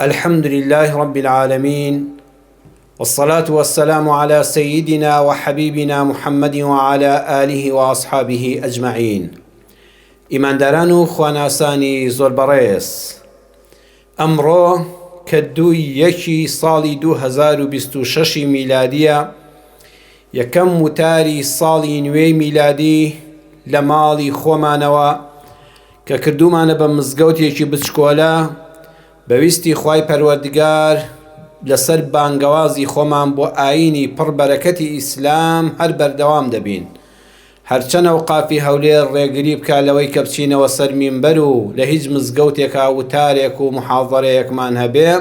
الحمد لله رب العالمين والصلاة والسلام على سيدنا وحبيبنا محمد وعلى آله وأصحابه أجمعين. ئیمانداران و خواناسانی زۆر بەڕێز، ئەمڕۆ کە دووی یەکی ساڵی 2026 میلادیە، یەکەم وتاری ساڵی نوێی میلادی لە ماڵی خۆمانەوە کە کردوومانە بە مزگەوتێکی بچکۆلە، بە ویستی خوای پەروەردگار لەسەر بانگەوازی خۆمان بۆ ئایینی پڕ بەرەکەتی ئیسلام هەر بەردەوام دەبین. هەرچەند ئەوقافی هەولێر ڕێگری بکا لەوەی کە بچینەوە سەر مینبەر و لە هیچ مزگەوتێکا وتارێک و موحازەرەیەکمان هەبێ،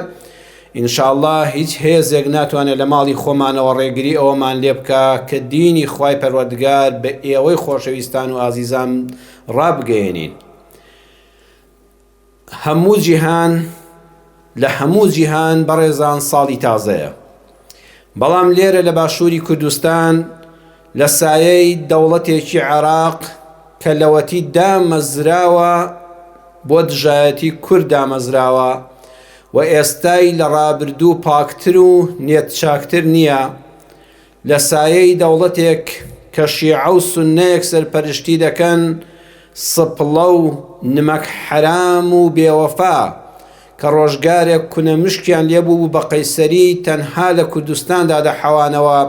ان شاء اللە هیچ هێزێک ناتوانێ لە ماڵی خۆمانەوە ڕێگری ئەوەمان لێ بکا کە دینی خوای پەروەردگار بە ئێوەی خۆشەویستان و ئازیزان ڕابگەیەنین. هەموو جیهان لە هەموو جیهان بەڕێزان ساڵی تازەیە بەڵام لێرە لە باشووری کوردستان لە سایەی دەوڵەتێکی عێراق کە لەوەتی دامەزراوە بۆ دژایەتی کورد دامەزراوە و ئێستای لە ڕابردوو پاکتر و نێت چاکتر نییە لە سایەی دەوڵەتێک کە شیعە و سوننەیەک سەرپەرشتی دەکەن، سپڵە و نمەک حەرام و بێوەفا، کە ڕۆژگارێک کونە مشکیان لێ بووبوو بە قەیسەری تەنها لە کوردستاندا دەحەوانەوە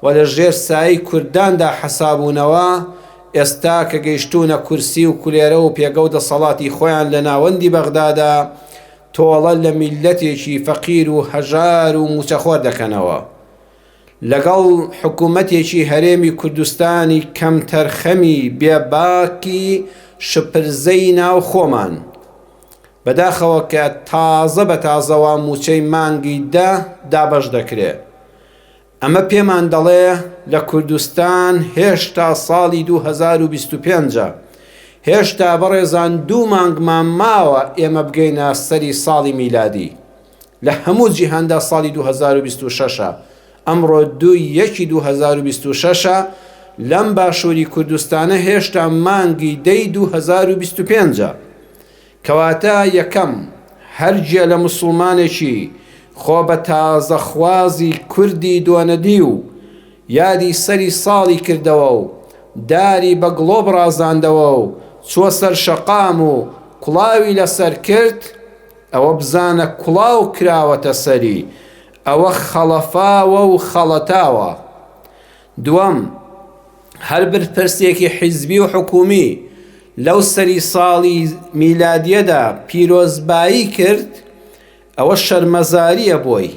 و لە ژێر سایەی کورداندا حەسابوونەوە، ئێستا کە گەیشتوونە کورسی و کولێرە و پێگە و دەسەڵاتی خۆیان لە ناوەندی بەغدادا، تۆڵە لە میللەتێکی فەقیر و هەژار و مووچەخۆر دەکەنەوە. لەگەڵ حکومەتێکی هەرێمی کوردستانی کەمتەرخەمی بێباکی شپرزەی ناو خۆمان. بەداخەوە کە تازە بە تازەوە موچەی مانگی دە دابەش دەکرێ. ئەمە پێمان دەڵێ لە کوردستان هێشتا ساڵی 2025 ە. هێشتا بەڕێزان دوو مانگمان ماوە ئێمە بگەینە سەری ساڵی میلادی. لە هەموو جیهاندا ساڵی 2026 ە، ئەمڕۆ دووی یەکی 2026 ە، لەم باشووری کوردستانە هێشتا مانگی دەی 2025 ە. کەواتە یەکەم، هەر گێ لە موسڵمانێکی خۆ بە تازەخوازی کوردی دۆنەدیو یادی سەری ساڵی کردەوە و داری بە گڵۆپ ڕازاندەوە و چووە سەر شەقام و کوڵاوی لەسەر کرد، ئەوە بزانە کوڵاو کراوەتە سەری، ئەوە خەڵەفاوە و خەڵەتاوە. دووەم، هەر برپرسێکی حیزبی و حکوومی لەو سەری ساڵی میلادییەدا پیرۆزبایی کرد، ئەوە شەرمەزارییە بۆی.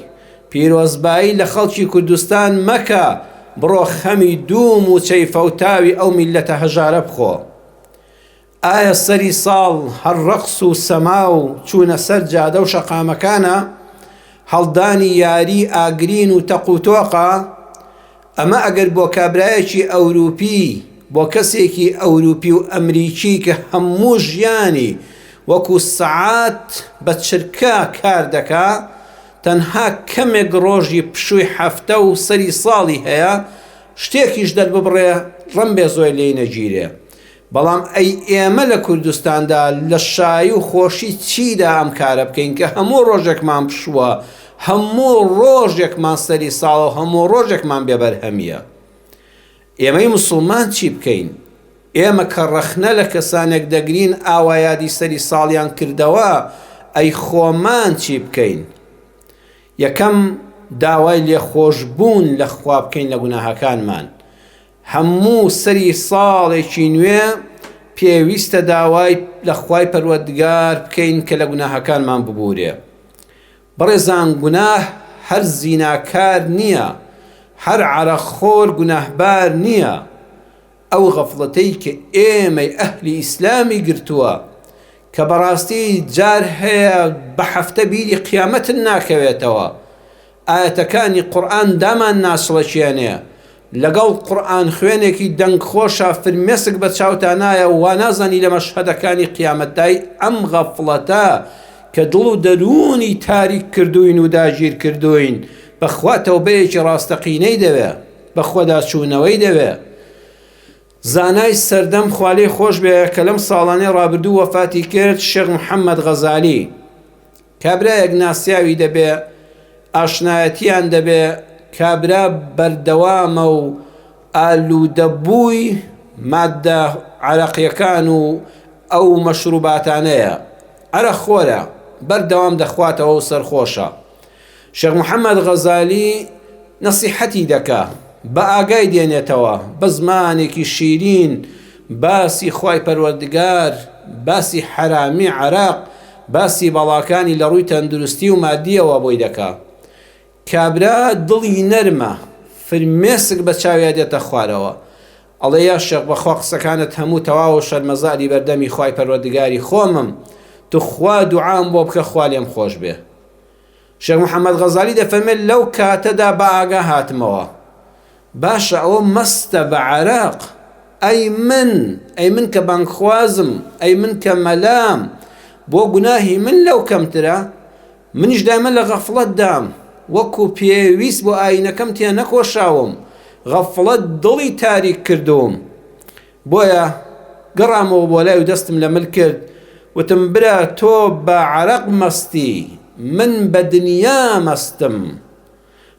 پیرۆزبایی لە خەڵکی کوردستان مەکە، بڕۆ خەمی دوو مووچەی فەوتاوی ئەو میللەتە هەژارە بخۆ. ئایا سەری ساڵ هەر ڕەقس و سەما و چوونە سەر جادە و شەقامەکانە؟ هەڵدانی یاری ئاگرین و تەق و تۆقە؟ ئەمە ئەگەر بۆ کابرایەکی ئەوروپی، بۆ کەسێکی ئەوروپی و ئەمریکی کە هەموو ژیانی وەکو سەعات بە چرکە کار دەکا، تەنها کەمێک ڕۆژی پشووی هەفتە و سەری ساڵی هەیە، شتێکیش دەرببڕێ ڕەنبێ زۆی لێی نەگیرێ. بەڵام ئەی ئێمە لە کوردستاندا لە شایی و خۆشی چیدا ئەم کارە بکەین کە هەموو ڕۆژێکمان پشووە، هەموو ڕۆژێکمان سەری ساڵە و هەموو ڕۆژێکمان بێ بەرهەمییە؟ ئێمەی موسڵمان چی بکەین؟ ئێمە کە ڕەخنە لە کەسانێک دەگرین ئاوا یادی سەری ساڵیان کردەوە، ئەی خۆمان چی بکەین؟ یەکەم داوای لێخۆشبوون لە خوا بکەین لە گوناهەکانمان. هەموو سەری ساڵێکی نوێ پێویستە داوای لە خوای پەروەردگار بکەین کە لە گوناهەکانمان ببورێ. بەڕێزان گوناه هەر زیناکار نییە، هەر عەرەقخۆر گوناهبار نییە، ئەو غەفڵەتەی کە ئێمەی ئەهلی ئیسلامی گرتووە کە بەڕاستی جار هەیە بە هەفتە بیری قیامەتت ناکەوێتەوە، ئایەتەکانی قورئان دامان ناچڵەکێنێ، لەگەڵ قورئان خوێنێکی دەنگ خۆشا فرمێسک بە چاوتا نایە وانازانی لە مەشهەدەکانی قیامەتدای ئەم غەفڵەتە کە دڵ و دەروونی تاریک کردووین و داگیر کردووین بەخوا تەوبەیەکی ڕاستەقینەی دەوێ بەخۆدا چوونەوەی دەوێ. زانای سەردەم خوا لێی خۆش بێ کە لەم ساڵانەی ڕابردوو وەفاتی کرد شێخ محەممەد غەزالی. کابرایەک ناسیاوی دەبێ، ئاشنایەتیان دەبێ، کابرا بەردەوامە و ئالوودەبووی ماددە عەرەقیەکان و ئەو مەشروباتانەیە، عەرەقخۆرە، بەردەوام دەخواتەوە و سەرخۆشە. شێخ محەمەد غەزالی نەسیحەتی دەکا، بە ئاگای دێنێتەوە، بە زمانێکی شیرین باسی خوای پەروەردگار، باسی حەرامی عەرەق، باسی بەڵاکانی لە ڕووی تەندروستی و مادییەوە بۆی دەکا. کابرا دڵی نەرمە، فرمێسک بە چاویا دێتە خوارەوە. ئەڵێ یا شێخ بەخوا قسەکانت هەموو تەواوە شەرمەزاری بەردەمی خوای پەروەردگاری خۆمم، توخوا دوعام بۆ بکە خوا لێم خۆش بێ. شێخ محەمەد غەزالی دەفەرمێت لەو کاتەدا بە ئاگا هاتمەوە باشە ئەوە مەستە بە عەرەق ئەی من ئەی من کە بانگخوازم ئەی من کە مەلام بۆ گوناهی من لەو کەمترە منیش دایمە لە غەفڵەتدام وەکو پێویست بۆ ئاینەکەم تێنەکۆشاوم غەفڵەت دڵی تاریک کردووم بۆیە گەڕامەوە بۆ لای و دەستم لە مل کرد وتم برا تۆ بە عەرەق مەستی من بە دنیا مەستم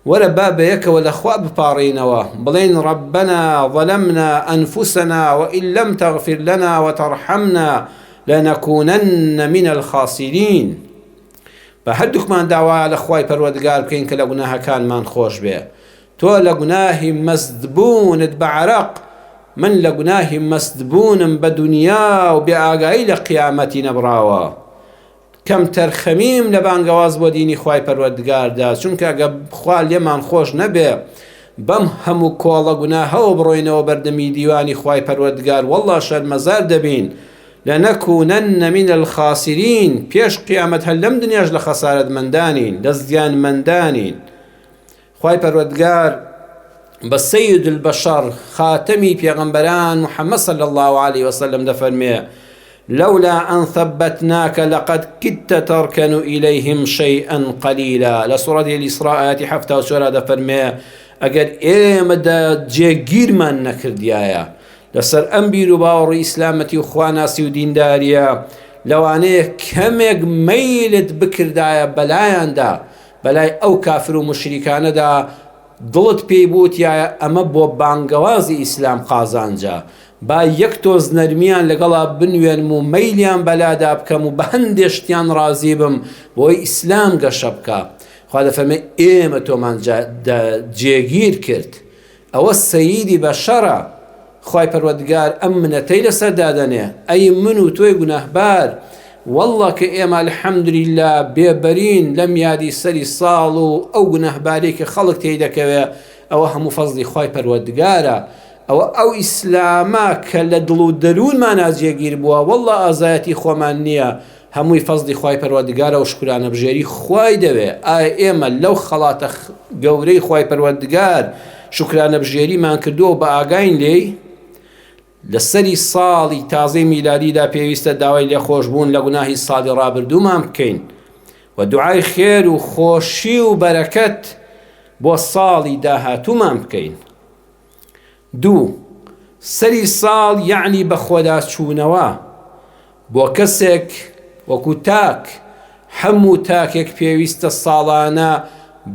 وەرە با بەیەکەوە لە خوا بپاڕێینەوە بڵێین ربنا ظلمنا انفسنا وان لم تغفر لنا وترحمنا لنکونن من الخاسرین با هەردووکمان داوا لە خوای پەروەردگار بکەین کە لە گوناهەکانمان خۆش بێ تۆ لە گوناهی مەست بوونت بە عەرەق، من لە گوناهی مەست بوونم بە دونیا و بێ ئاگایی لە قیامەتی نەبڕاوە. کەمتەرخەمیم لە بانگەواز بۆ دینی خوای پەروەردگاردا، چونکە ئەگەر خوا لێمان خۆش نەبێ بەم هەموو کۆڵە گوناهەوە بڕۆینەوە بەردەمی دیوانی خوای پەروەردگار وەڵڵا شەرمەزار دەبین، لنکونن من الخاسرین، پێش قیامەت هەر لەم دنیاش لە خەسارەتمەندانین، لە زیانمەندانین. خوای پەروەردگار بە سید البشر خاتەمی پێغەمبەران محمد صلی اللە علیه وسلم دەفەرمێ لولا أن ثبتناك لقد كدت تركن إليهم شيئا قليلا لە سوڕەتی الإسراء ئاەتی 74 دەفەرمێ ئەگەر ئێمە دە جێگیرمان نەکردایە لەسەر ئەم بیر و باوەڕی ئیسلامەتی و خواناسی و دینداریە لەوانەیە کەمێک مەیلت بکردایە بەلایاندا بەلای ئەو کافر و موشریکانەدا دڵت پێی بوتیایە ئەمە بۆ بانگەوازی ئیسلام قازانجە با یەک تۆز نەرمیان لەگەڵا بنوێنم و مەیلیان بەلادا بکەم و بە هەندێ شتیان ڕازی بم بۆی ئیسلام گەشە بکا خوا دەفەرمێ ئێمە تۆمان جێگیر کرد ئەوە سەیدی بەشەرە خوای پەروەردگار ئەم منەتەی لەسەر دادەنێ ئەی من و تۆی گوناهبار واللە کە ئێمە الحمدللە بێبەرین لەم یادی سەری ساڵ و ئەو گوناهباری کە خەڵک تێی دەکەوێ ئەوە هەموو فەزڵی خوای پەروەردگارە ئەوە ئەو ئیسلامە کە لە دڵ و دەروونمانا جێگیر بووە واللە ئازایەتی خۆمان نییە هەمووی فەزڵی خوای پەروەردگارە و شکرانەبژێری خوای دەوێ، ئایا ئێمە لەو خەڵاتە گەورەی خوای پەروەردگار شوکرانەبژێریمان کردووە و بەئاگاین لێی؟ لە سەری ساڵی تازەی میلادیدا پێویستە داوای لێخۆشبوون لە گوناهی ساڵی ڕابردوومان بکەین و دوعای خێر و خۆشی و بەرەکەت بۆ ساڵی داهاتوومان بکەین. دوو، سەری ساڵ یەعنی بەخۆداچوونەوە، بۆ کەسێک وەکو تاک، هەموو تاکێک پێویستە ساڵانە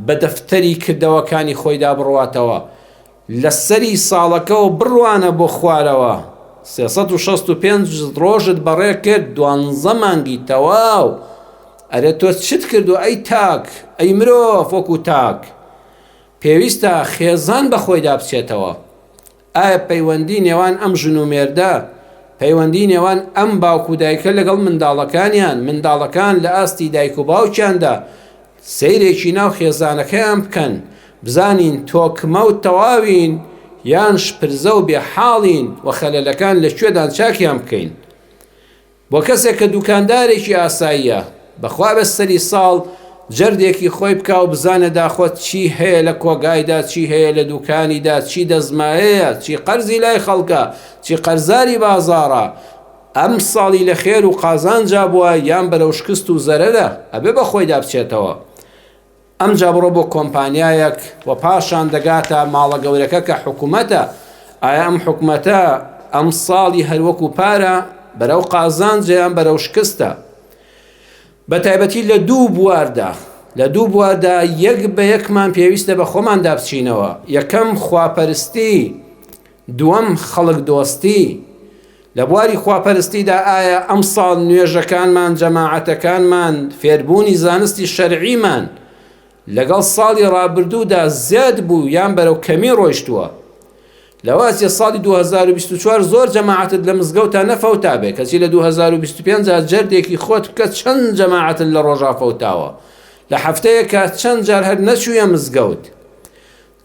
بە دەفتەری کردەوەکانی خۆیدا بڕواتەوە، لە سەری ساڵەکەوە بڕوانە بۆ خوارەوە، 365 ڕۆژت بەڕێ کرد، دوانزە مانگی تەواو، ئەرێ تۆ چت کردووە ئەی تاک، ئەی مرۆڤ وەکو تاک؟ پێویستە خێزان بە خۆیدا بچێتەوە. ئایا پەیوەندی نێوان ئەم ژن و مێردە، پەیوەندی نێوان ئەم باوک و دایکە لەگەڵ منداڵەکانیان، منداڵەکان لە ئاستی دایک و باوکیاندا، سەیرێکی ناو خێزانەکەیان بکەن، بزانین تۆکمە و تەواوین یان شپرزە و بێ حاڵین و خەلەلەکان لە کوێدان چاکیان بکەین. بۆ کەسێک کە دوکاندارێکی ئاساییە، بەخوا بێت سەری ساڵ جەردێکی خۆی بکا و بزانێ داخۆ چی هەیە لە کۆگایدا، چی هەیە لە دوکانیدا، چی دەستمایەیە، چی قەرزی لای خەڵکە، چی قەرزاری بازاڕە، ئەم ساڵی لە خێر و قازانجا بووە یان بەرەو شکست و زەرەرە، ئەبێ بە خۆیدا بچێتەوە. ئەمجا بڕۆ بۆ کۆمپانیایەک و پاشان دەگاتە ماڵە گەورەکە کە حکومەتە، ئایا ئەم حکومەتە ئەمساڵی هەر وەکو پارە بەرەو قازانجە یان بەرەو شکستە؟ بە تایبەتی لە دوو بواردا لە دوو بواردا یەک بە یەکمان پێویستە بە خۆماندا بچینەوە یەکەم خواپەرستی دووەم خەڵک دۆستی لە بواری خواپەرستیدا ئایا ئەمساڵ نوێژەکانمان جەماعەتەکانمان فێربوونی زانستی شەرعیمان لەگەڵ ساڵی ڕابردوودا زیاد بوو یان بەرەو کەمی ڕۆیشتووە؟ لەوەئەچێ ساڵی 2024 زۆر جەماعەتت لە مزگەوتا نەفەوتابێ کەچی لە 2025 جەردێکی خۆت بکە چەند جەماعەتت لە ڕۆژا فەوتاوە لە هەفتەیەکا چەند جار هەر نەچوویە مزگەوت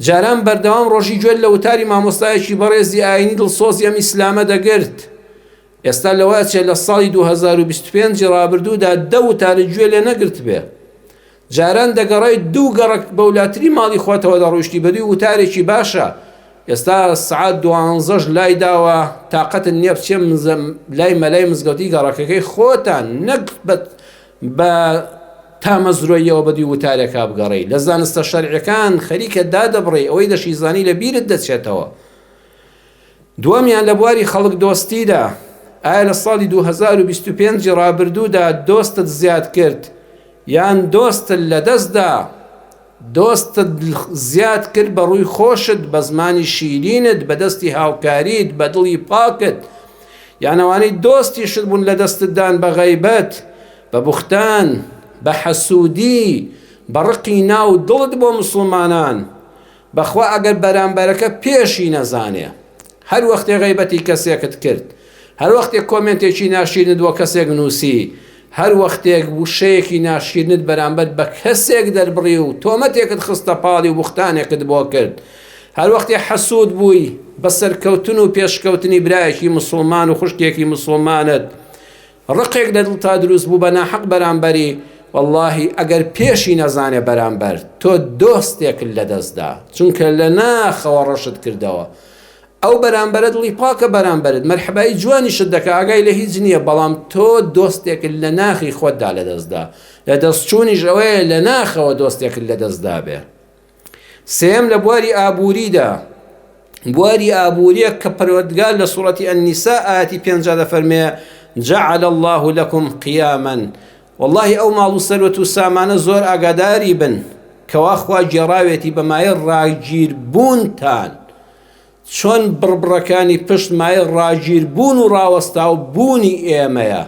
جاران بەردەوام ڕۆژی گوێت لە وتاری مامۆستایەکی بەڕێزی ئاینی دڵسۆزی ئەم ئیسلامە دەگرت ئێستا لەوە ئەچێ لە ساڵی 2025 ڕابردوودا دە وتارت گوێ لێ نەگرتبێ جاران دەگەڕای دوو گەڕەک بەولاتری ماڵی خۆتەوە دەڕۆیشتی بەدووی وتارێکی باشە ئێستا سعات دوانزەش لای داوە تاقەتت نییە بچێ لای مەلای مزگەوتی گەڕەکەکەی خۆتان نەک بە تامەزرۆییەوە بەدووی وتارێکا بگەڕێی لە زانستە شەرعیەکان خەریکە دادەبڕێی ئەوەی دەشیزانی لە بیرت دەچێتەوە دووەمیان لە بواری خەڵک دۆستیدا ئایا لە ساڵی 2025 ڕابردوودا دۆستت زیاد کرد یان دۆستت لەدەستدا دۆستت زیاد کرد بە ڕووی خۆشت بە زمانی شیرینت بە دەستی هاوکاریت بە دڵی پاکت یان ئەوانەی دۆستیشت بوون لە دەستت دان بە غەیبەت بە بوختان بە حەسوودی بە ڕقی ناو دڵت بۆ مسوڵمانان بەخوا ئەگەر بەرامبەرەکە پێشی نەزانێ هەر وەختێ غەیبەتی کەسێکت کرد هەر وەختێک کۆمێنتێکی ناشیرنت بۆ کەسێک نووسی هەر وەختێک وشەیەکی ناشیرنت بەرامبەر بە کەسێک دەربڕی و تۆمەتێکت خستە پاڵی و بوختانێکت بۆ کرد هەر وەختێ حەسوود بووی بە سەرکەوتن و پێشکەوتنی برایەکی مسوڵمان و خوشکێکی مسوڵمانت ڕقێک لە دڵتا دروست بوو بە ناحەق بەرامبەری وەڵاهی ئەگەر پێشی نەزانێ بەرامبەر تۆ دۆستێکت لەدەست دا چونکە لە ناخەوە ڕەشت کردەوە ئەو بەرامبەرە دڵی پاکە بەرامبەرت مەرحەبایی جوانیشت دەکا ئاگای لە هیچ نییە بەڵام تۆ دۆستێکت لە ناخی خۆتدا لەدەست دا لەدەست چوونیش ئەوەیە لە ناخەوە دۆستێکت لەدەست دابێ سێیەم لە بواری ئابووریدا بواری ئابووریەک کە پەروەردگار لە سوڕەتی النساء ئاەتی پێنجا دەفەرمێ جعل الله لكم قیاما واللهی ئەو ماڵ و سەروەت و سامانە زۆر ئاگاداری بن کەوا خوا گێڕاوێتی بە مایە ڕاگیر بوونتان چۆن بڕبڕەکانی پشت مایە ڕاگیر بوون و ڕاوەستاو بوونی ئێمەیە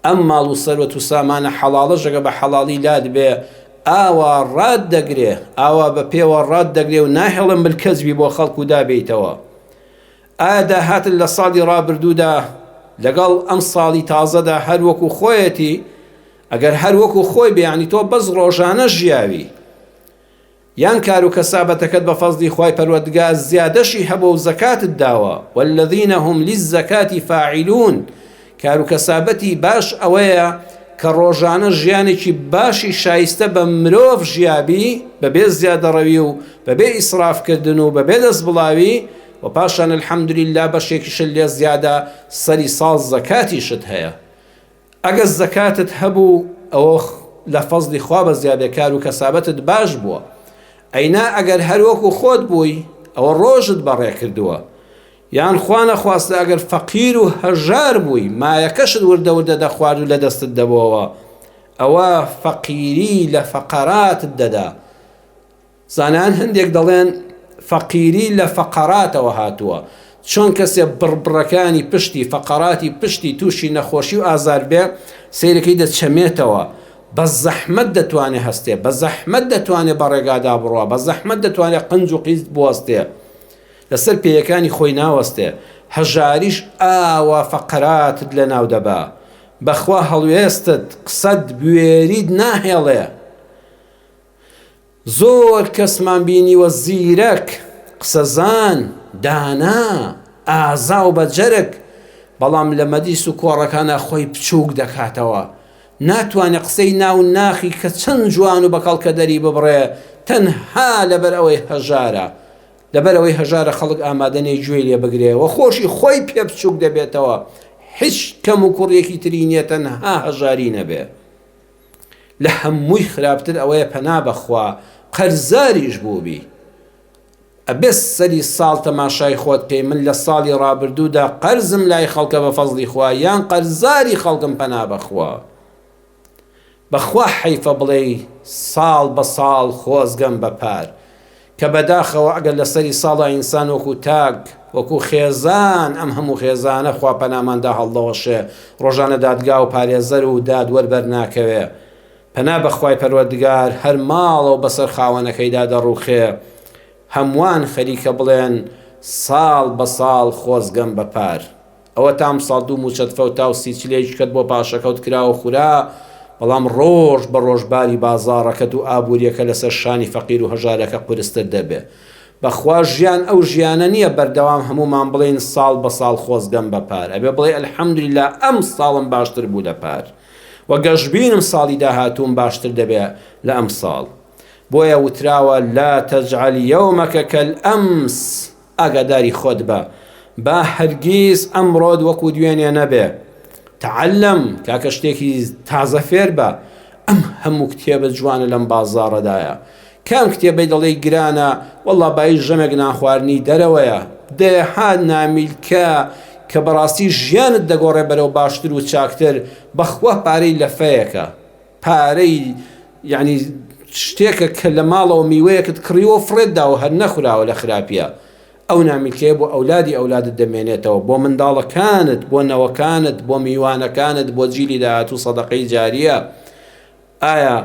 ئەم ماڵ و سەروەت و سامانە حەڵاڵەش ئەگەر بە حەڵاڵی لات بێ ئاوا ڕات دەگرێ، ئاوا بە پێوە ڕات دەگرێ و ناهێڵێ ملکەچ بی بۆ خەڵک و دابێیتەوە. ئایا داهاتت لە ساڵی ڕابردوودا لەگەڵ ئەم ساڵی تازەدا هەر وەکو خۆیەتی؟ ئەگەر هەر وەکو خۆی بێ یانی تۆ بەس ڕۆژانە ژیاوی. یان کار و کەسابەتەکەت بە فەزڵی خوای پەروەردگار زیادەشی هەبووە و زەکاتت داوە، والذین هم للزکاة فاعلون، کار و کەسابەتی باش ئەوەیە کە ڕۆژانە ژیانێکی باشی شایستە بە مرۆڤ ژیابی بەبێ زیادەڕەوی و بەبێ ئیسراف کردن و بەبێ دەستبڵاوی و پاشان الحمدللە بەشێکیشت لێ زیادە سەری ساڵ زەکاتیشت هەیە. ئەگەر زەکاتت هەبوو ئەوە لە فەزڵی خوا بە زیادە کار و کەسابەتت باش بووە ئەینا ئەگەر هەر وەکو خۆت بووی ئەوە ڕۆژت بەڕێ کردووە یان خوا نەخواستە ئەگەر فەقیر و هەژار بووی مایەکەشت وردە وردە دەخوارد و لە دەستت دەبۆوە ئەوە فەقیری لە فەقەراتت دەدا زانایان هەندێک دەڵێن فەقیری لە فەقەراتەوە هاتووە، چۆن کەسێ بڕبڕەکانی پشتی، فەقەراتی پشتی، تووشی نەخۆشی و ئازار بێ، سەیرەکەی دەچەمێتەوە، بە زەحمەت دەتوانێ هەستێ، بە زەحمەت دەتوانێ بە ڕێگادا بڕوا، بە زەحمەت دەتوانێ قنج و قیز بوەستێ، لەسەر پێیەکانی خۆی ناوەستێ، هەژاریش ئاوا فەقەراتت لەناو دەبا، بەخوا هەڵوێستت، قسەت، بوێریت ناهێڵێ. زۆر کەسمان بینیوە زیرەک، قسەزان، دانا، ئازا و بەجەرگ، بەڵام لە مەجلیس و کۆڕەکانا خۆی بچووک دەکاتەوە. ناتوانێ قسەی ناو ناخی کە چەند جوان و بەکەڵکە دەری ببڕێ، تەنها لەبەر ئەوەی هەژارە. لەبەر ئەوەی هەژارە خەڵک ئامادە نییە گوێی لێ بگرێ و خۆشی خۆی پێ بچووک دەبێتەوە. هیچ کەموکوڕییەکی تری نییە تەنها هەژاری نەبێ. لە هەمووی خراپتر ئەوەیە پەنا بەخوا قەرزاریش بووبی ئەبێ سەری ساڵ تەماشای خۆت بکەی من لە ساڵی ڕابردوودا قەرزم لای خەڵکە بە فەزڵی خوا یان قەرزاری خەڵکم پەنا بەخوا. بەخوا حەیفە بڵێی ساڵ بە ساڵ خۆزگەم بە پار. کە بەداخەوە ئەگەر لە سەری ساڵا ئینسان وەکو تاک، وەکو خێزان، ئەم هەموو خێزانە خوا پەنامان دا هەڵدەوەشێ، ڕۆژانە دادگا و پارێزەر و دادوەر بەرناکەوێ. پەنا بە خوای پەروەردگار هەر ماڵە و بەسەر خاوەنەکەیدا دەڕوخێ. هەمووان خەریکە بڵێن ساڵ بە ساڵ خۆزگەم بە پار. ئەوەتا ئەمساڵ دوو مووچەت فەوتا و سیچلێکیکەت بۆ پاشەکەوت کرا و خورا، بەڵام ڕۆژ بە ڕۆژ باری بازاڕەکەت و ئابوورییەکە لەسەر شانی فەقیر و هەژارەکە قورستر دەبێ. بەخوا ژیان ئەو ژیانە نییە بەردەوام هەموومان بڵێین ساڵ بە ساڵ خۆزگەم بە پار. ئەبێ بڵێی الحمدللە ئەمساڵم باشتر بوو لە پار و گەشبینم ساڵی داهاتووم باشتر دەبێ لە ئەمساڵ. بۆیە وتراوە لا تجعل یومک کالامس ئاگاداری خۆت بە با هەرگیز ئەمڕۆت وەکو دوێنێ نەبێ تعلم کاکە شتێکی تازە فێر بە ئەم هەموو کتێبە جوانە لەم بازاڕەدایە کام کتێبەی دەڵێی گرانە وەڵا بایی ژەمێک نانخواردنی دەرەوەیە دەیەها نامیلکە کە بەڕاستی ژیانت دەگۆڕێ بەرەو باشتر و چاکتر بەخوا پارەی لەفەیەکە پارەی یعنی شتێکە کە لە ماڵەوە میوەیەکت کڕیوە و فڕێت داوە هەر نەخوراوە لە خراپیە ئەو نامیلکەیە بۆ ئەولادی ئەولادت دەمێنێتەوە بۆ منداڵەکانت بۆ نەوەکانت بۆ میوانەکانت بۆ جیلی داهاتوو سەدەقەی جاریە ئایا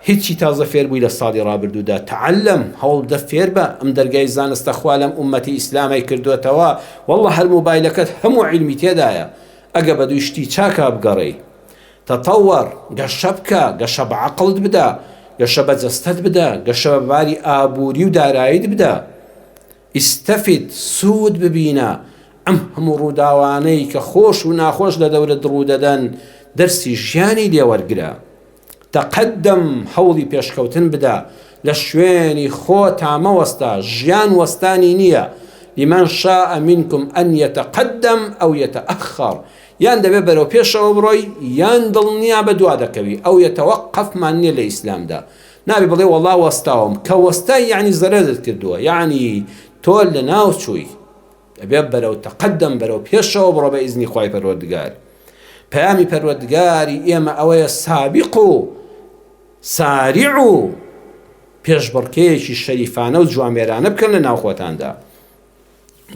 هیچی تازە فێربووی لە ساڵی ڕابردوودا تعلم هەوڵبدە فێربە ئەم دەرگای زانستە خوا لەم ئومەتی ئیسلامەی کردوێتەوە واللە هەر مۆبایلەکەت هەموو عیلمی تێدایە ئەگە بەدووی شتی چاکا بگەڕێی تطور، گەشە بکە، گەشە بە عەقڵت بدە، گەشە بە جەستەت بدە، گەشە بە باری ئابووری و داراییت بدە. استفد، سوود ببینە، ئەم هەموو ڕووداوانەی کە خۆش و ناخۆش لە دەورت ڕوودەدەن، دەرسی ژیانی لێ وەرگرە. تقدم، هەوڵی پێشکەوتن بدە، لە شوێنی خۆتا مەوەستە، ژیان وەستانی نییە، لمن شاء منکم ان یتقدم او یتأخر، یان دەبێ بەرەو پێشەوە بڕۆی یان دڵنیا بە دوا دەکەوی ئەو یەتەوەقەفمان نییە لە ئیسلامدا نابێ بڵێ وەڵا وەستاوم کە وەستای یعنی زەرەرت کردووە یعنی تۆ لە ناو چووی دەبێ بەرەو تەقەدەم بەرەو پێشەوە بڕۆ بە ئیزنی خوای پەروەردگار پەیامی پەروەردگاری ئێمە ئەوەیە سابق و ساریع و پێشبڕکێیەکی شەریفانە و جوامێرانە بکەن لە ناوخۆتاندا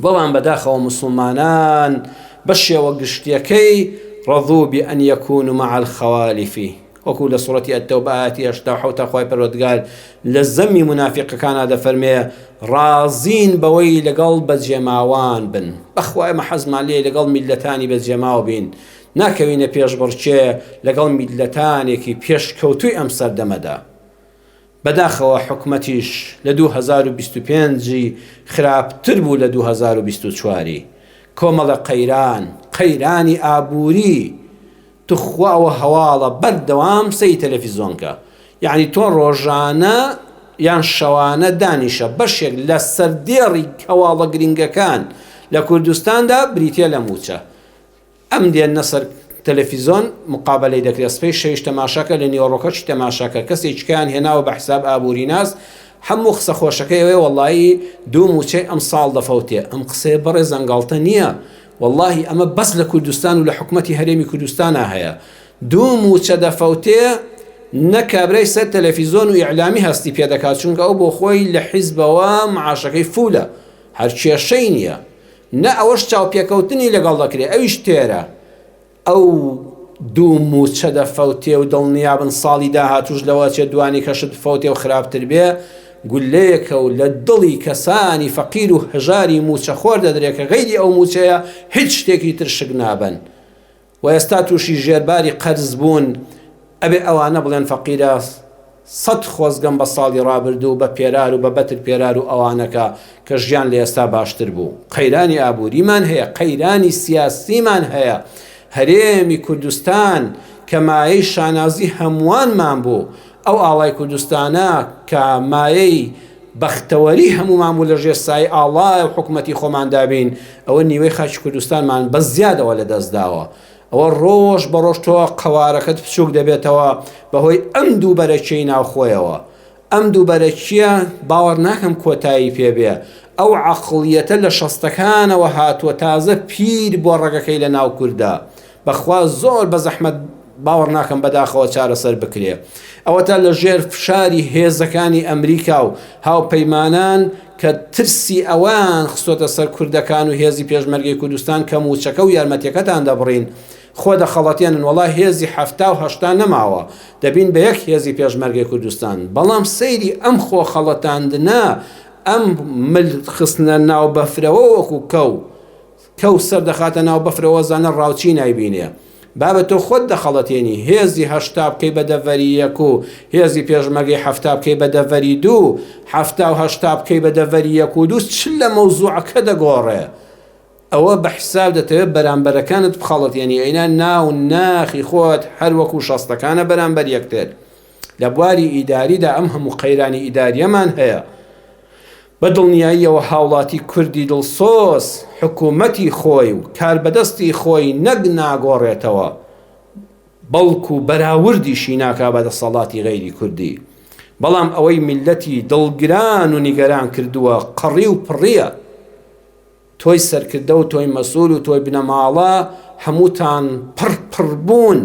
بەڵام بەداخەوە موسڵمانان بە شێوە گشتیەکەی رضوا بأن يكونوا مع الخوالف وەکو لە سوڕەتی التوبە ئایەتی 87 خوای پەروەردگار لە زەمی مونافیقەکانا دەفەرمێ ڕازین بەوەی لەگەڵ بەجێماوان بن بەخوا ئێمە حەزمان لێ لەگەڵ میللەتانی بەجێماو بین ناکەوینە پێشبڕکێ لەگەڵ میللەتانێکی پێشکەوتووی ئەم سەردەمەدا بەداخەوە حکومەتیش لە 2025 ی خراپتر بوو لە 2024 ی. کۆمەڵە قەیران، قەیرانی ئابووری، توخوا ئەوە هەواڵە بەردەوام سەیری تەلەفیزۆن کە. یەعنی تۆ ڕۆژانە یان شەوانە دانیشە بەشێک لە سەردێڕی هەواڵە گرینگەکان لە کوردستاندا بریتیە لە مووچە. ئەم دێننە سەر تەلەفیزۆن مقابەلەی دەکرێت سپەی شەویش تەماشاکە لە نیوەڕۆکەشی تەماشاکە کەسێکیان هێناوە بە حساب ئابووریناس هەموو قسە خۆشەکەی ئەوەیە وەڵایی دوو مووچەی ئەم ساڵ دەفەوتێ ئەم قسەیە بەڕێزان گاڵتە نییە وەڵاهی ئەمە بەس لە کوردستان و لە حکومەتی هەرێمی کوردستانا هەیە دوو مووچە دەفەوتێ نە کابرای سەر تەلەفیزۆن و ئیعلامی هەستی پێ دەکات چونکە ئەو بۆ خۆی لە حیزبەوە معاشەکەی فولە هەر کێشەی نییە نە ئەوەش چاوپێکەوتنی لەگەڵ دەکرێ ئەویش تێرە ئەو دوو موچە دەفەوتێ و دڵنیابن ساڵی داهاتوش لەوە چێ دوانی کەشت بفەوتێ و خراپتر بێ گولەیەکە و لە دڵی کەسانی فەقیر و هەژاری موچەخۆر دەدرێ کە غەیری ئەو موچەیە هیچ شتێکی تر شک نابەن و ئێستا تووشی ژێرباری قەرز بوون، ئەبێ ئەوانە بڵێن فەقیرە سەت خۆزگەم بە ساڵی ڕابردوو بە پێرار و بە بەتر پێرار و ئەوانەکە کە ژیان لە ئێستا باشتر بوو. قەیرانی ئابووریمان هەیە، قەیرانی سیاسیمان هەیە، هەرێمی کوردستان کە مایەی شانازی هەمووانمان بوو، ئەو ئاڵای کوردستانە کە مایەی بەختەوەری هەموومان بوو لە ژێر سایەی ئاڵای و حکومەتی خۆماندا بین، ئەوە نیوەی خاکی کوردستانمان بە زیادەوە لە دەست داوە. ئەوە ڕۆژ بە ڕۆژ تۆ قەوارەکەت بچووک دەبێتەوە بەهۆی ئەم دووبەرەکیەی ناوخۆیەوە. ئەم دووبەرەکیە باوەڕ ناکەم کۆتایی پێ بێ. ئەو عەقڵیەتە لە شەستەکانەوە هاتووە تازە پیر بووە ڕەگەکەی لە ناو کوردا. بەخوا زۆر بە زەحمەت. باوەڕ ناکەم بەداخەوە چارەسەر بکرێ. ئەوەتا لە ژێر فشاری هێزەکانی ئەمریکا و هاوپەیمانان کە ترسی ئەوەیان خستۆتە سەر کوردەکان و هێزی پێشمەرگەی کوردستان کە مووچەکە و یارمەتیەکەتان دەبڕین خۆ دەخەڵەتێنن وەڵا هێزی حەفتا و هەشتا نەماوە دەبین بە یەک هێزی پێشمەرگەی کوردستان بەڵام سەیری ئەم خۆ خەڵەتاندنە ئەم مل خستنە ناو بەفرەوە وەکو کەو کەو سەر دەخاتە ناو بەفرەوە زانە ڕاوچی نایبینێ بابە تۆ خۆت دەخەڵەتێنی هێزی هەشتا بکەی بە دەڤەری یەک و هێزی پێشمەرگەی حەفتا بکەی بە دەڤەری دوو حەفتا و هەشتا بکەی بە دەڤەری یەک و دوو چ لە مەوزوعەکە دەگۆڕێ ئەوە بە حساب دەتەوێت بەرامبەرەکانت بخەڵەتێنی ئەینا ناو ناخی خۆت هەر وەکو شەستەکانە بەرامبەر یەکتر لە بواری ئیداریدا ئەم هەموو قەیرانی ئیداریەمان هەیە بە دڵنیاییەوە هاوڵاتی کوردی دڵسۆز حکومەتی خۆی و کاربەدەستی خۆی نەک ناگۆڕێتەوە، بەڵکو بەراوردیشی ناکا بە دەسەڵاتی غەیری کوردی. بەڵام ئەوەی میللەتی دڵگران و نیگەران کردووە قەڕی و پڕییە. تۆی سەرکردە و تۆی مەسئول و تۆی بنەماڵە هەمووتان پڕ پڕ بوون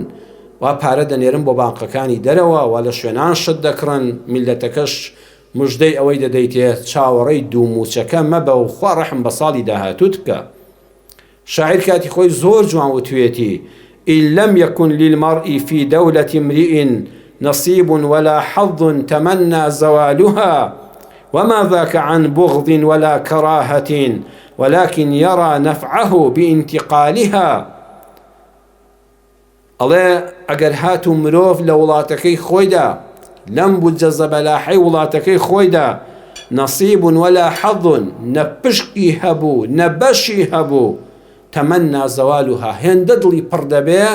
وا پارە دەنێرن بۆ بانقەکانی دەرەوە وا لە شوێنان شت دەکڕن میللەتەکەش مژدەی ئەوەی دەدەیتێ چاوەڕێی دوو مووچەکە مەبە و خوا ڕەحم بە ساڵی داهاتووت بکا. شاعیر کاتی خۆی زۆر جوان وتوێتی، ان لم یکن للمرء فی دولة امرئ نصیب ولا حظ تمنی زوالها وما ذاک عن بغض ولا کراهة ولکن یری نفعه بانتقالها ئەڵێ ئەگەر هاتوو مرۆڤ لە وڵاتەکەی خۆیدا لەم بودجە زەبەلاحەی وڵاتەکەی خۆیدا نصیب ولا حظ نە پشکی هەبوو نە بەشی هەبوو تمنی زوالها هێندە دڵی پڕ دەبێ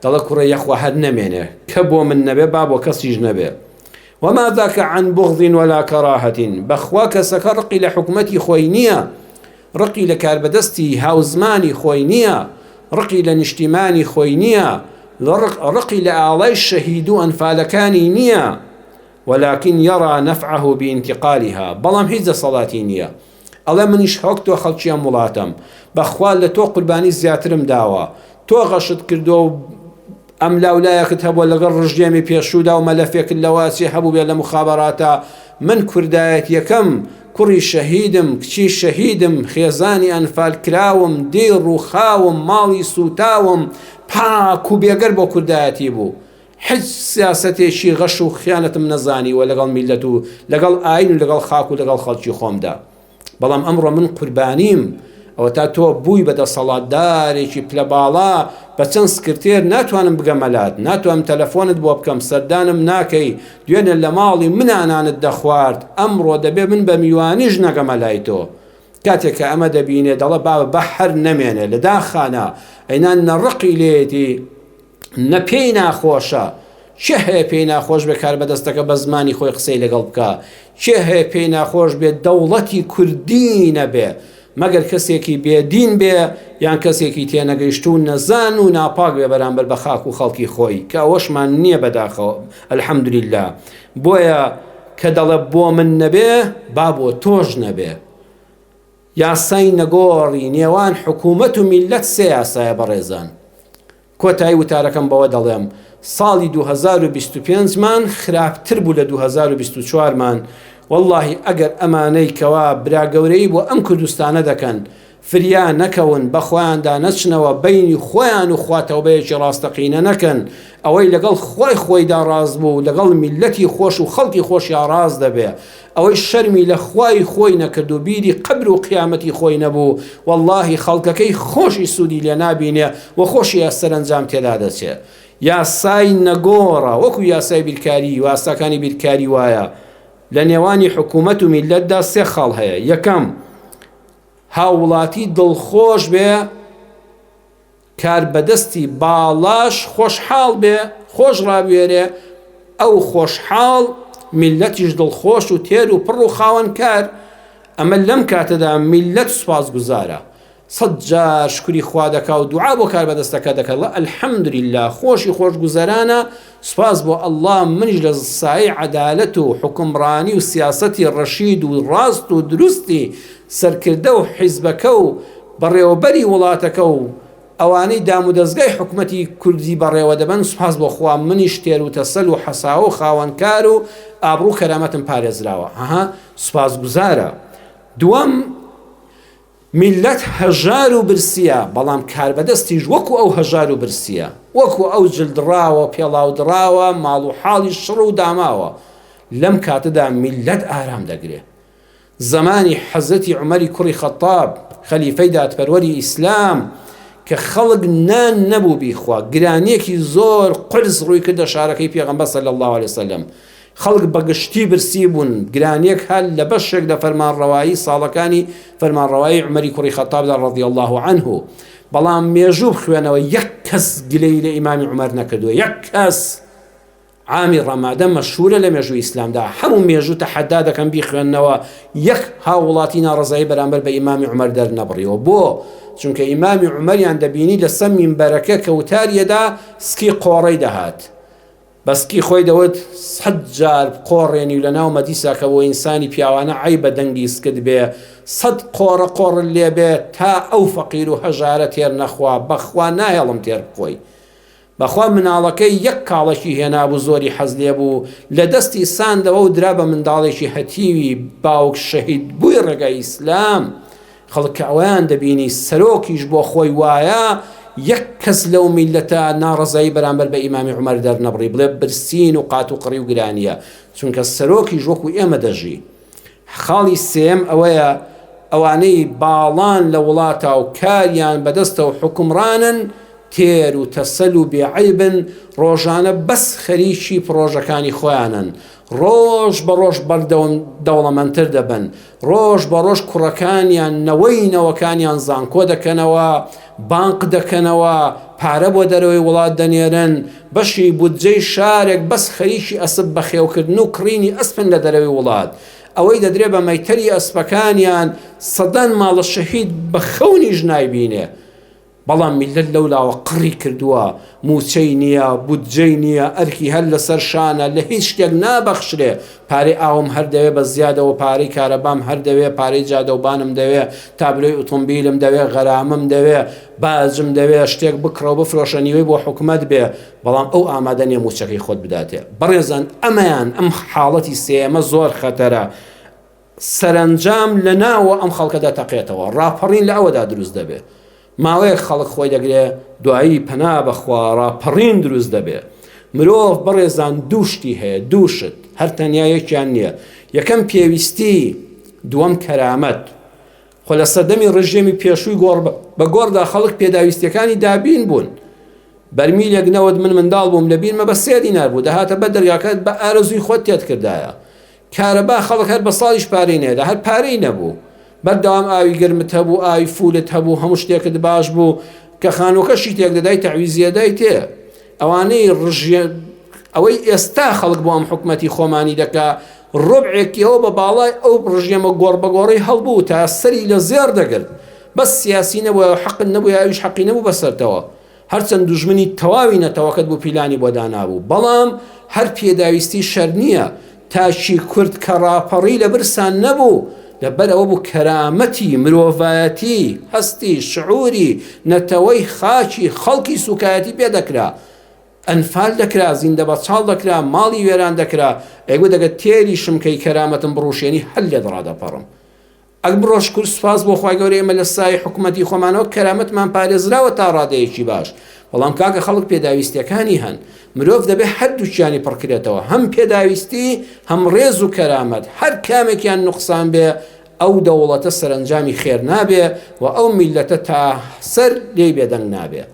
دەڵێ کوڕێ یەخوا هەر نەمێنێ کە بۆ من نەبێ با بۆ کەسیش نەبێ وما ذاک عن بغض ولا کراهة بەخوا کەسەکە ڕقی لە حکومەتی خۆی نییە ڕقی لە کاربەدەستی هاوزمانی خۆی نییە ڕقی لە نیشتیمانی خۆی نییە ڕقی لە ئاڵای شەهید و ئەنفالەکانی نییە ولكن يرى نفعه بانتقالها بەڵام هیچ دەسەڵاتی نییە ئەڵێ منیش هەوک تۆ خەڵکی ئەم وڵاتەم بەخوا لە تۆ قوربانی زیاترم داوە تۆ غەشت کردووە و ئەم لاولایەکت هەبووە لەگەڵ ڕژێمی پێشوودا و مەلەفێکت لەوە ئەچێ هەبووبێ لە مخابەراتا من کوردایەتیەکەم کوڕی شەهیدم کچی شەهیدم خێزانی ئەنفال کراوم دێی ڕووخاوم ماڵی سووتاوم پاک و بێگەر بۆ کوردایەتی بوو حیچ سیاسەتێکی غەش و خیانەتم نەزانیوە لەگەڵ میللەت و لەگەڵ ئاین و لەگەڵ خاک و لەگەڵ خەڵکی خۆمدا بەڵام ئەمڕۆ من قوربانیم ئەوەتا تۆ بووی بە دەسەڵاتدارێکی پلە باڵا بە چەند سکرتێر ناتوانم بگەمە لات ناتوانم تەلەفۆنت بۆ بکەم سەردانم ناکەی دوێنێ لە ماڵی منا نانت دەخوارد ئەمڕۆ دەبێ من بە میوانیش نەگەمە لای تۆ کاتێک کە ئەمە دەبینێ دەڵێ بابە بە هەر نەمێنێ لە داخانە ئەینا نەڕقی لێیەتی نە پێی ناخۆشە، کێ هەیە پێی ناخۆش بێ کاربەدەستەکە بە زمانی خۆی قسەی لەگەڵ بکا؟ کێ هەیە پێی ناخۆش بێ دەوڵەتی کوردی نەبێ؟ مەگەر کەسێکی بێ دین بێ یان کەسێکی تێنەگەیشتوو و نەزان و ناپاک بێ بەرامبەر بە خاک و خەڵکی خۆی کە ئەوەشمان نییە بەداخەوە الحمدللە بۆیە کە دەڵێ بۆ من نەبێ با بۆ تۆش نەبێ. یاسای نەگۆڕی نێوان حکوومەت و میللەت سێ یاسایە بەڕێزان. کۆتایی وتارەکەم بەوە دەڵێم، ساڵی 2025 مان خراپتر بوو لە 2024 مان، وەڵڵاهی ئەگەر ئەمانەی کەوا براگەورەیی بۆ ئەم کوردستانە دەکەن فریا نەکەون، بەخۆیاندا نەچنەوە، بەینی خۆیان و خوا تەوبەیەکی ڕاستەقینە نەکەن، ئەوەی لەگەڵ خوای خۆیدا ڕاست بوو لەگەڵ میللەتی خۆش و خەڵکی خۆشیا ڕاست دەبێ. ئەوەی شەرمی لە خوای خۆی نەکرد و بیری قەبر و قیامەتی خۆی نەبوو وەڵاهی خەڵکەکەی خۆشی سوودی لێ نابینێ و خۆشی سەرەنجام تێدا دەچێ. یاسای نەگۆڕە وەکو یاسای بیرکاری یاساکانی بیرکاری وایە لە نێوانی حکوومەت و میللەتدا سێ خاڵ هەیە یەکەم هاووڵاتی دڵخۆش بێ کاربەدەستی باڵاش خۆشحاڵ بێ، خۆش ڕابوێرێ، ئەو خۆشحاڵ، میللەتیش دڵخۆش و تێر و پڕ و خاوەن کار، ئەمە لەم کاتەدا میللەت سوپاسگوزارە، سەد جار شوکری خوا دەکا و دوعا بۆ کاربەدەستەکە دەکا، دەڵێ الحمدللە خۆشی خۆشگوزەرانە، سوپاس بۆ اللە منیش لە سایەی عەدالەت و حوکمڕانی و سیاسەتی ڕەشید و ڕاست و دروستی سەرکردە و حیزبەکە و بەڕێوەبەری وڵاتەکە و. ئەوانەی دامودەزگای حکومەتی کوردی بەڕێوە دەبەن سوپاس بۆ خوا منیش تێروتەسەل و حەساوە و خاوەنکار و ئابڕوو کەرامەتم پارێزراوە هەها سوپاسگوزارە دووەم میللەت هەژار و برسیە بەڵام کاربەدەستیش وەکو ئەو هەژار و برسیە وەکو ئەو جل دڕاوە پێڵاو دڕاوە ماڵ و حاڵی شڕ و داماوە لەم کاتەدا میللەت ئارام دەگرێ زەمانی حەزرەتی عومەری کوڕی خەتاب خەلیفەی دادپەروەری ئیسلام کە خەڵک نان نەبوو بیخوا گرانیەکی زۆر قورس ڕووی کردە شارەکەی پێغەمبەر صلی اللە علیه وسلم خەڵک بە گشتی برسی بوون گرانیەک هەر لە بەشێک لە فەرمانڕەوایی ساڵەکانی فەرمانڕەوایی عومەری کوڕی خەتابدا رضی اللە عنه بەڵام مێژوو بخوێنەوە یەک کەس گلەیی لە ئیمامی عومەر نەکردووە یەک کەس عامی ڕەمادە مەشهورە لە مێژووی ئیسلامدا، هەموو مێژوو تەحەدا دەکەم بیخوێننەوە، یەک هاووڵاتی ناڕەزایی بەرامبەر بە ئیمامی عومەر دەرنەبڕیوە، بۆ؟ چونکە ئیمامی عومەریان دەبینی لەسەر مینبەرەکە کە وتاریەدا سکی قۆڕەی دەهات، بە سکی خۆی دەوت سەد جار قۆڕێنی و لەناو مەجلیسا کە بۆ ئینسانی پیاوانە عەیبە دەنگی سکت بێ، سەد قۆڕە قۆڕت لێ بێ تا ئەو فەقیر و هەژارە تێر نەخوا، بەخوا ناهێڵم تێر بخۆی. بەخوا مناڵەکەی یەک کاڵەکی هێنابوو زۆری حەز لێبوو لە دەستی ساندەوە و درا بە منداڵێکی هەتیوی باوک شەهید بووی ڕێگای ئیسلام خەڵک کە ئەوەیان دەبینی سەرۆکیش بۆ خۆی وایە یەک کەس لەو میلەتە ناڕەزایی بەرامبەر بە ئیمامی عومەر دەرنەبڕی بڵێ برسین و قات و قڕی و گرانیە چونکە سەرۆکیش وەکو ئێمە دەژی خاڵی سێیەم ئەوەیە ئەوانەی باڵان لە وڵاتا و کاریان بەدەستە و حوکمڕانن تێر و تەسەل و بێ عەیبن، ڕۆژانە بەس خەریکی پڕۆژەکانی خۆیانن، ڕۆژ بە ڕۆژ بەردەوم دەوڵەمەندتر دەبن، ڕۆژ بە ڕۆژ کوڕەکانیان نەوەی نەوەکانیان زانکۆ دەکەنەوە، بانق دەکەنەوە، پارە بۆ دەرەوەی وڵات دەنێرن، بەشی بودجەی شارێک بەس خەریکی ئەسپ بەخێوکردن و کڕینی ئەسپن لە دەرەوەی وڵات، ئەوەی دەدرێ بە مەیتەری ئەسپەکانیان سەدان ماڵە شەهید بە خەونیش نایبینێ. بەڵام میللەت لەولاوە قڕی کردووە، مووچەی نییە، بودجەی نییە، ئەرکی هەر لەسەر شانە، لە هیچ شتێک نابەخشرێ، پارەی ئاوم هەر دەوێ بە زیادەوە، پارەی کارەبام هەر دەوێ، پارەی جادەوبانم دەوێ، تابلۆی ئوتومبیلم دەوێ، غەرامەم دەوێ، باجم دەوێ، شتێک بکڕە و بفرۆشە نیوەی بۆ حکومەت بێ، بەڵام ئەو ئامادە نییە مووچەکەی خۆت بداتێ. بەڕێزان ئەمەیان، ئەم حاڵەتی سێیەمە زۆر خەتەرە. سەرەنجام لە ناوە ئەم خەڵکە دەتەقێتەوە، ڕاپەڕین لە ئەوەدا دروست دەبێ. ماوەیەک خەڵک خۆی دەگرێ، دوایی پەنا بە خوا ڕاپەڕین دروست دەبێ. مرۆڤ بەڕێزان دوو شتی هەیە، دوو شت، هەر تەنیا یەکیان نییە. یەکەم پێویستی، دووەم کەرامەت. خۆ لە سەردەمی ڕژێمی پێشووی گۆڕ بە گۆڕدا خەڵک پێداویستییەکانی دابین بوون. بەرمیلێک نەوت من منداڵ بووم لە بیرمە بە سێ دینار بوو، دەهاتە بەر دەرگاکەت بە ئارەزووی خۆت تێت کردایە. کارەبا خەڵک هەر بە ساڵیش پارەی نەدا هەر پارەی نەبوو بەردەوام ئاوی گەرمت هەبوو ئاوی فولت هەبوو هەموو شتێکت باش بوو کە خانووەکەشی تێک دەدای تەعویزیە دای تێ ئەوانەی ڕژێ ئەوەی ئێستا خەڵک بۆ ئەم حکومەتی خۆمانی دەکا ڕبعێکیەوە بە باڵای ئەو ڕژێمە گۆڕ بە گۆڕی هەڵبوو تا سەری لە زێڕ دەگرت بەس سیاسی نەبووە حەقت نەبوو ئەویش حەقی نەبوو بەسەرتەوە هەرچەند دوژمنی تەواوی نەتەوەکەت بوو پیلانی بۆ دانابوو بەڵام هەر پێداویستی شەر نییە تاکی کورد کە ڕاپەڕی لە برسان نەبوو لەبەر ئەوە بوو کەرامەتی مرۆڤایەتی هەستی شعوری نەتەوەی خاکی خەڵکی سوکایەتی پێ دەکرا ئەنفال دەکرا زیندە بەچاڵ دەکرا ماڵی وێران دەکرا ئەیگوت دەگەت تێری شمکەی کەرامەتم بڕوشێنی هەر لێت ڕادەپەڕم ئەک بڕۆ شکور سوپاس بۆ خوای گەورە ئێمە لە سایەی حکومەتی خۆمانەوە کەرامەتمان پارێزراوە تا ڕادەیەکی باش بەڵام کاکە خەڵک پێداویستیەکانی هەن مرۆڤ دەبێ هەردووکیانی پڕکرێتەوە هەم پێداویستی هەم ڕێز و کەرامەت هەر کامێکیان نوقسان بێ ئەو دەوڵەتە سەرەنجامی خێر نابێ و ئەو میلەتە تا سەر لێی بێدەنگ نابێ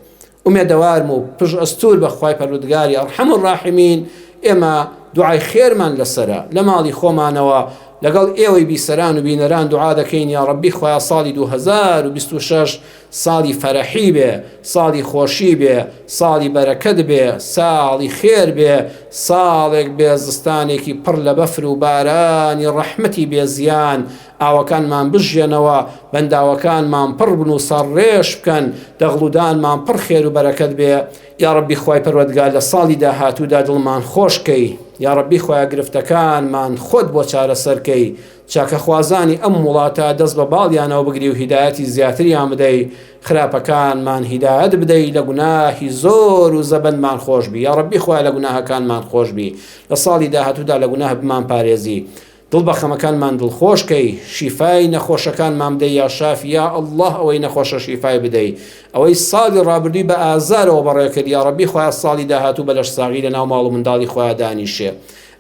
ئومێدەوارم و پشت ئەستوور بە خوای پەروەردگاری ارحم الراحمین ئێمە دوعای خێرمان لەسەرە لە ماڵی خۆمانەوە لەگەڵ ئێوەی بیسەران و بینەران دوعا دەکەین یا ڕەبی خوایە ساڵی 2026 ساڵی فەرەحی بێ ساڵی خۆشی بێ ساڵی بەرەکەت بێ ساڵی خێر بێ ساڵێک بێ زستانێکی پڕ لە بەفر و بارانی ڕەحمەتی بێ زیان ئاوەکانمان بژیەنەوە، بەنداوەکانمان پڕ بن و سەرڕێژ بکەن، دەغڵودانمان پڕ خێر و بەرەکەت بێ، یاڕەبی خوای پەروەردگار لە ساڵی داهاتوودا دڵمان خۆش کەی. یاڕەبی خوایە گرفتەکانمان خۆت بۆ چارەسەر کەی چاکەخوازانی ئەم وڵاتە دەست بە باڵیانەوە بگری و هیدایەتی زیاتریان بدەی خراپەکانمان هیدایەت بدەی لە گوناهی زۆر و زەبەندمان خۆشبی یاڕەبی خوایە لە گوناهەکانمان خۆشبی لە ساڵی داهاتوودا لە گوناه بمان پارێزی دڵ بە خەمەکانمان دڵخۆش کەی شیفای نەخۆشەکانمان بدەی یا شافی یا اللە ئەوەی نەخۆشە شیفای بدەی ئەوەی ساڵی ڕابردووی بە ئازارەوە بەڕێ کرد یا ڕەبی خوایە ساڵی داهاتوو بە لەشساغی لە ناو ماڵ و منداڵی خۆیا دانیشێ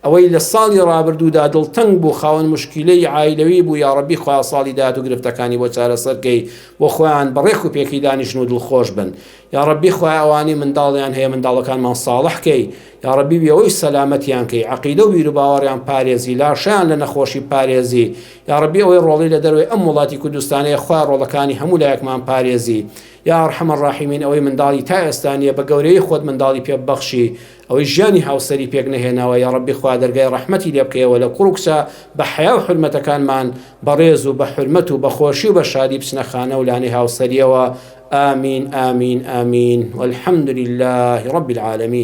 ئەوەی لە ساڵی ڕابردوودا دڵتەنگ بوو خاوەن مشکیلەی عایلەوی بوو یا ڕەبی خوایە ساڵی داهاتوو گرفتەکانی بۆ چارەسەر کەی بۆ خۆیان بەڕێک و پێکی دانیشن و دڵخۆش بن یاڕەبی خوایە ئەوانەی منداڵیان هەیە منداڵەکانمان ساڵح کەی یاڕەبی وێوەی سەلامەتیان کەی عەقیدە و بیروباوەڕیان پارێزی لاشەیان لە نەخۆشی پارێزی یاڕەبی ئەوەی ڕۆڵی لە دەرەوەی ئەم وڵاتی کوردستانەیە خوایە ڕۆڵەکانی هەموو لایەکمان پارێزی یا ارحم الراحمین ئەوەی منداڵی تا ئێستا نییە بە گەورەی خۆت منداڵی پێ ببەخشی ئەوەی ژیانی هاوسەری پێک نەهێناوە یاڕەبی خوا دەرگای ڕەحمەتی لێ بکەیەوە لە کوڕ و کچە بە حەیا و حورمەتەکانمان بە ڕێز و بە حورمەت و بە خۆشی و بە شادی بچنە خانە و لانەی هاوسەریەوە آمین آمین آمین والحمد لله رب العالمین.